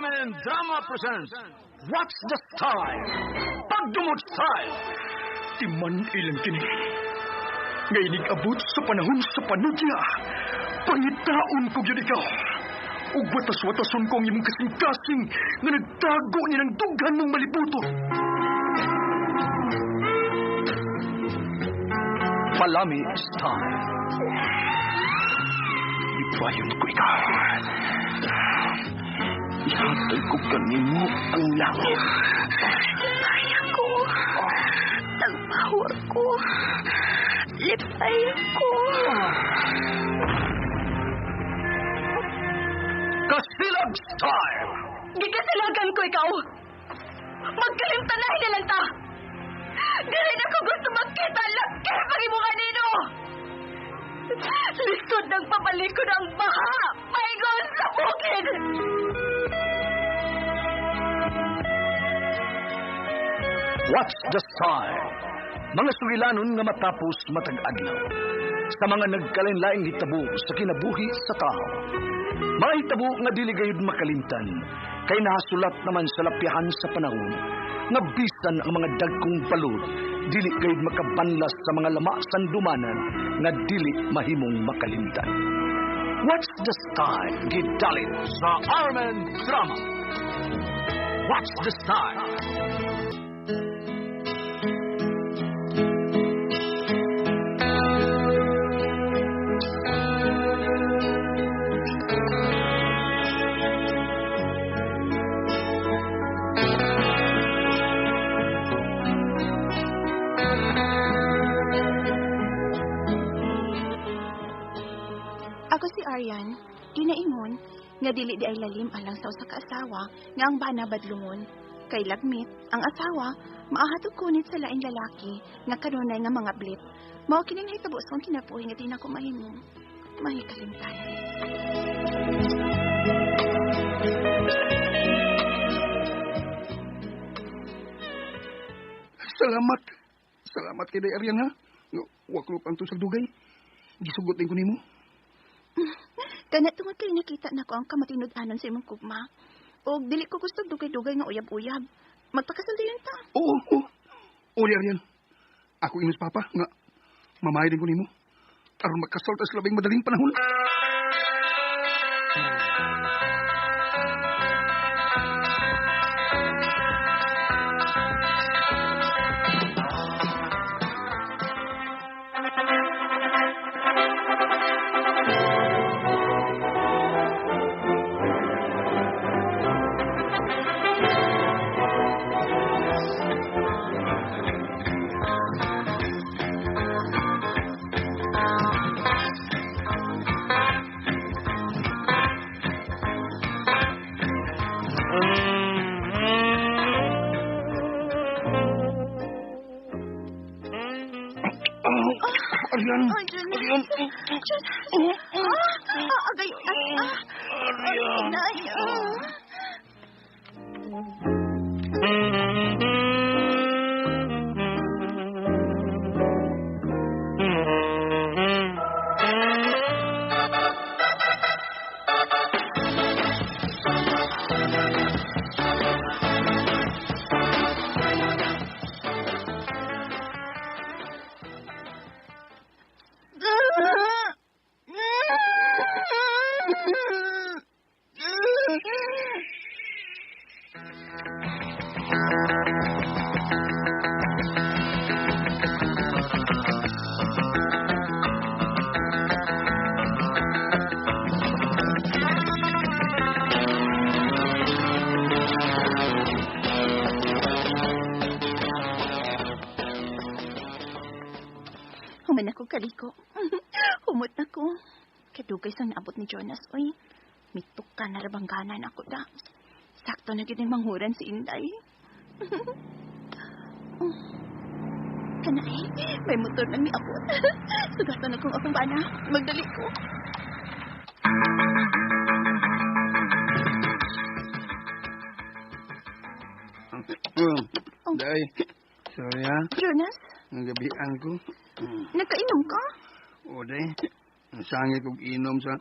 Armen Drama presents What's the Style? Pagdumot Style! Timan ilang kini. Nga inig-abot sa panahon sa panudya. Pangitaon ko gyud ikaw. Ug watas-watason ko ang imong kasing-kasing nga nagtago ni ng dughan mong malibuto. Palami Style. Ipayon ko ikaw. Ihatag ko kanimo ang langit. Lipay ako. Tagpaw ako. Lipay ako. Kasilag Style! Gikasilagan ko ikaw. Magkalimtanahin na lang ta. Dili na ko gusto magkita laki pag imo kanino. Lisod ng pabalikon ang baha. Paingon sa bukid. What's the Style? Mga sugilanon nga matapos matag adlaw. Sa mga nagkalain-laing hitabo sa kinabuhi sa tao. Mga hitabo nga dili gayud makalimtan kay nahasulat naman sa lapyahan sa panahon nga bisan ang mga dagkong balod dili gayud makabanlas sa mga lama sandumanan nga dili mahimong makalimtan. What's the Style? Gidalit sa Armen Drama. What's the Style? Ako si Aryan, ginaingon, nga dili di ay lalim alang sa usa ka asawa nga ang bana badlungon. Kay lagmit, ang asawa maahatog kunit sa laing lalaki nga kanunay nga mga blit. Mao kining nahitabo sa akong kinabuhi nga di na ko mahimong mahikalimtan. Salamat. Salamat kay Day Arian, ha? Wa ko pang tusag dugay. Gisugot din ko nimo. Kana tungod kay nakita nako ang kamatinud-anon sa imong kugma. Og dili ko gusto dugay-dugay nga uyab-uyab. Magpakasal dayon ta. Oo, oo. Oo, Day Arian. Ako inos papa nga mamahay din ko nimo. Aron magkasal ta sa labing madaling panahon. Arian. Ay, Jonas. Arian. Jonas. Agay. Arian. Inay. Human ako kaliko. Humot na ko. Kadugay sang naabot ni Jonas, oy. Mituk ka na rabangganan ako da. Sakto na gid manghuran si Inday. Oh. Kanay, may motor nang niabot. Sugatan na kong akong bana. Magdali ko. Oh. Day. Sorry, ha. Jonas, Ang gabian ko. nagkainom ka? O, day. Ang sangit kong inom sa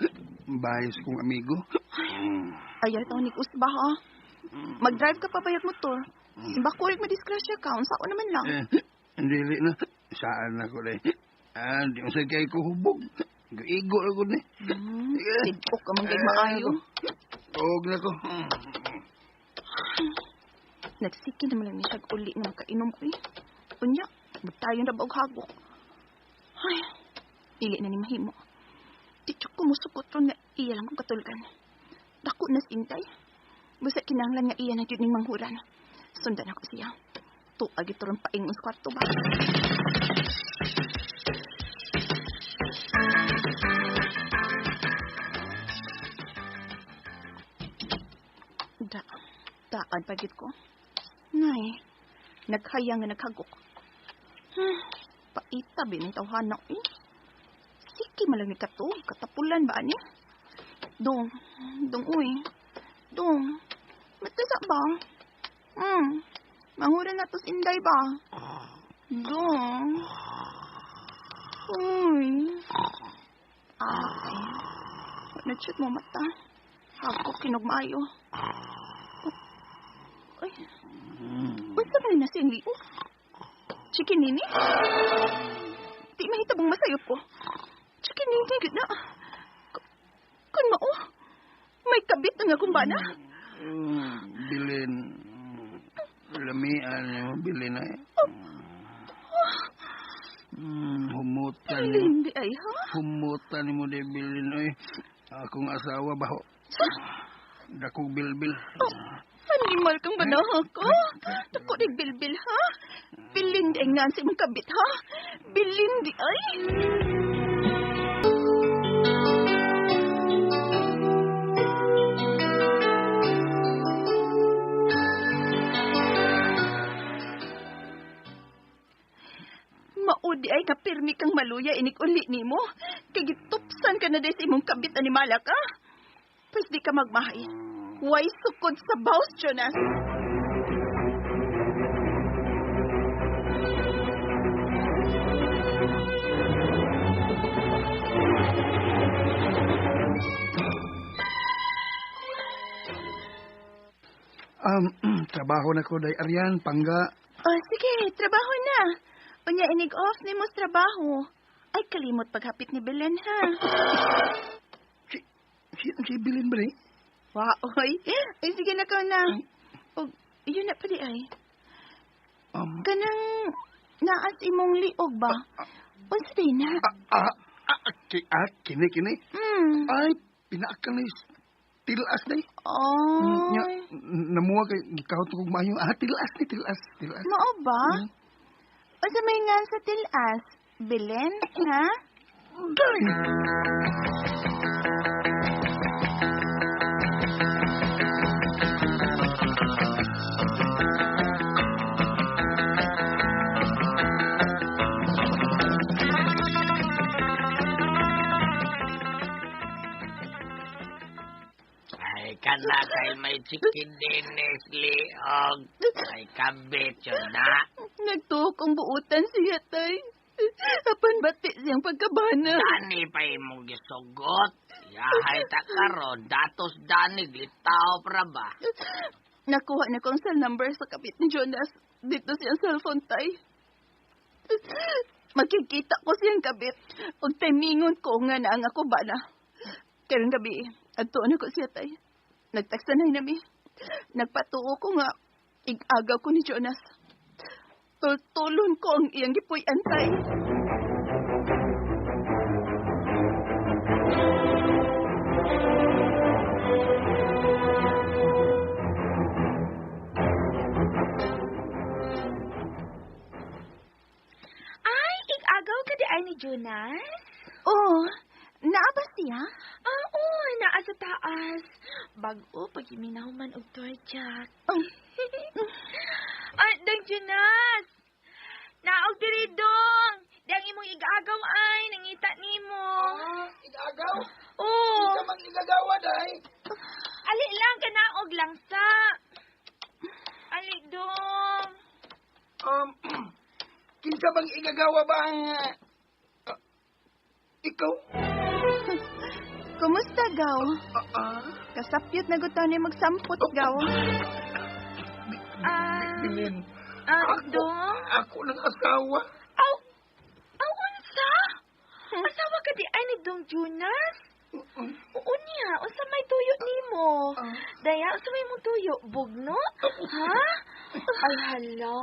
bayos kong amigo. Ayaw taon ni usba ha. Mag-drive ka pa bayag motor. Bakulig madisgrasya ka, unsa ko naman lang. Dili na. Saan ako na eh. Di mo sa kay ko hubog. Igo ako ni. Tigok ka man kay maayo. Og na ko. Nagsiki naman lang ni siya uli nga makainom ko eh. Unya, magtayo na ba og hagok? Ay, dili na ni mahimo. Di ko musukot ron nga iya lang kong katulgan. Dako na sintay. Basta kinahanglan nga iya na jud ning manghuran. Sundan ako siya. Tuag ito ron paingon sa kwarto ba? Daan pagit ko. Nay, naghaya nga naghagok. Paita bin ang tawhana eh. Sige malang ni kato, katapulan ba ani? Dong, dong uy. Dong, matasa ba? Mangura na tos inday ba? Dong. Uy. Ay, na-shoot mo mata. Ako kinugmayo. Ay, unsa man na siyang liog? Chicken nini? Di mahitabong masayop ko. Chicken nini, gud na. Kun mao, may kabit na nga kung bana. Bilin. Lamian mo, bilin na eh. Humutan ni. Bilin di ay, ha? Humutan mo di bilin oy. Akong asawa baho. Dakong bilbil. Oh, animal kang banaha ko. Dako di bilbil, ha? Bilin di ay nga sa imong kabit, ha? Bilin di ay. Maudi ay nga pirmi kang maluya inig uli nimo. Kay gitupsan ka na di sa imong kabit animala ka. Pwes di ka magmahay. Way sukod sa baws, Jonas. Trabaho na ko, Day Arian, pangga. Oh, sige, trabaho na. Unya, inig off ni mo sa trabaho. Ay, kalimot paghapit ni Belen, ha? Si Belen ba rin? Waoy. Ay, sige na ka na. O, yun na pa di ay. Kanang naas imong liog ba? Unsa day na? Kini, kini. Ay, pinaakal na tilas na eh. Ay. Namuha kay gikahot kog maayo. Tilas ni, tilas, tilas. Mao ba? Unsa may ngan sa tilas? Belen, ha? Day! Ay, kana kay may chicken dinis, liog. Ay, kabit yun na. Nagtuok ang buutan siya, tay. Apan bati siyang pagkabana. Dani pa imong gisugot. Yahay ta karon, datos dani, glitaw pra ba? Nakuha na ko ang cell number sa kabit ni Jonas. Dito siyang cellphone, tay. Makikita ko siyang kabit. Og timingon ko nga na ang ako ba na. Karong gabi, adto na ko siya, tay. Nagtaksanay nami. Nagpatuo ko nga, ig-agaw ko ni Jonas. Tultulon ko ang iyang gipuy-an, tay. Ay, ig-agaw ka di ay ni Jonas? Oo. Naa ba siya? Oo, naa sa taas. Bag-o, pag iminaw man og torchak. Ay, dang Jonas! Naog diri dong! Di ang imong ig-agaw ay, nangita nimo. Ig-agaw? Oo. Isa mang igagawa, day. Ali lang, kanaog lang sa. Ali dong. Kinsa bang igagawa ba ang... ikaw? Kumusta, Gaw? Kasapyot na gud ni magsampot, Gaw. Bilin. Dong? Ako ng asawa. Aw, aw, unsa? Asawa ka di ay ni Dong Jonas? Oo niya, unsa may tuyo nimo? Daya, unsa may mong tuyo? Bugno? Ha? Ay, hala.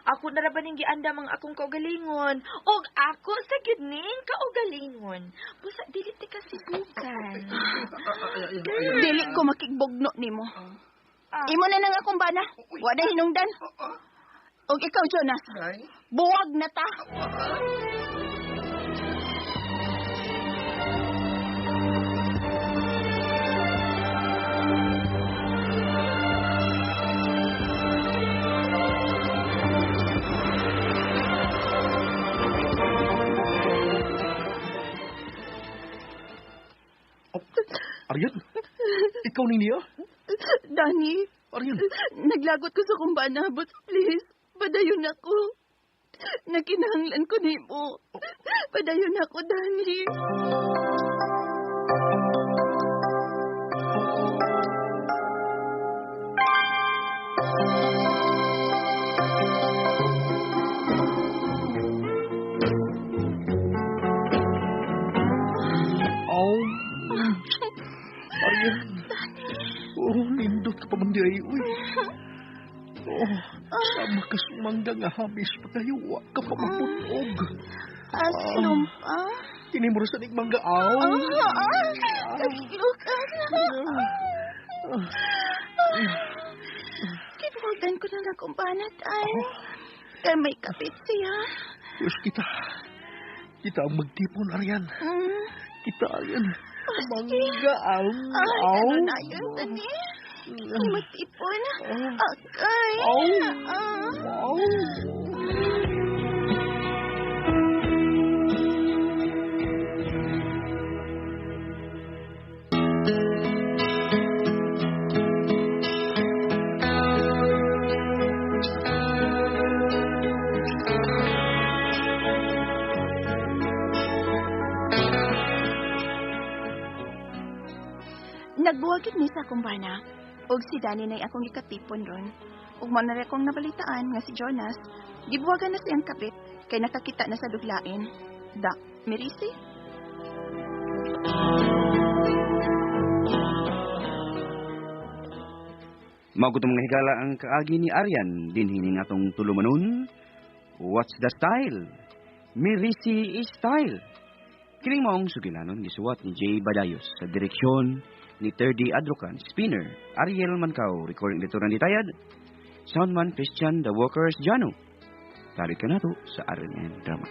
Ako na ra ba ning giandam ang akong kaugalingon? Og ako sa gyud ning kaugalingon. Busa dili ti kasibugan. Dili ko makigbugno nimo. Imo na nang akong bana. Wa na hinungdan. Og ikaw, Jonas, buwag na ta. Arian, ikaw ni niya? Danny, Arian, naglagot ko sa akong bana, but please, padayon ako. Nakinahanglan ko nimo. Padayon ako, Danny. Oh, Arian. Oh, nindot ka pa man di ay, uy. Oh, sama ka sumangga nga hamis pa kayo, wa ka pa mapunog. Aslom pa. Kini mo sa mangga, aw. Kaslukan. Kibuwagan ko na lang akong banat ay. Kay may kapit siya. Diyos kita. Kita ang magtipon, Arian. Kita, Arian. Mangga, aw. Ay, ano na yun, Dani? Kita magtipon. Akay. Aw. Ah. Aw. Nagbuwag ni sa akong bana. Og si Danny na'y akong gikatipon ron. Ug mao na rin akong nabalitaan nga si Jonas, gibuwagan na siyang kapit kay nakakita na sa duglain. Da, Mirisi? Mao mga higala ang kaagi ni Arian dinhi ning atong tulumanon. What's the style? Mirisi style. Kining maong sugilanon gisuwat ni Jay Badayos sa direksyon ni Terdy Adrocan, Spinner, Ariel Mancao, recording editor ni Tayad, Soundman Christian The Workers Jano. Tarik ka na to sa RNN Drama.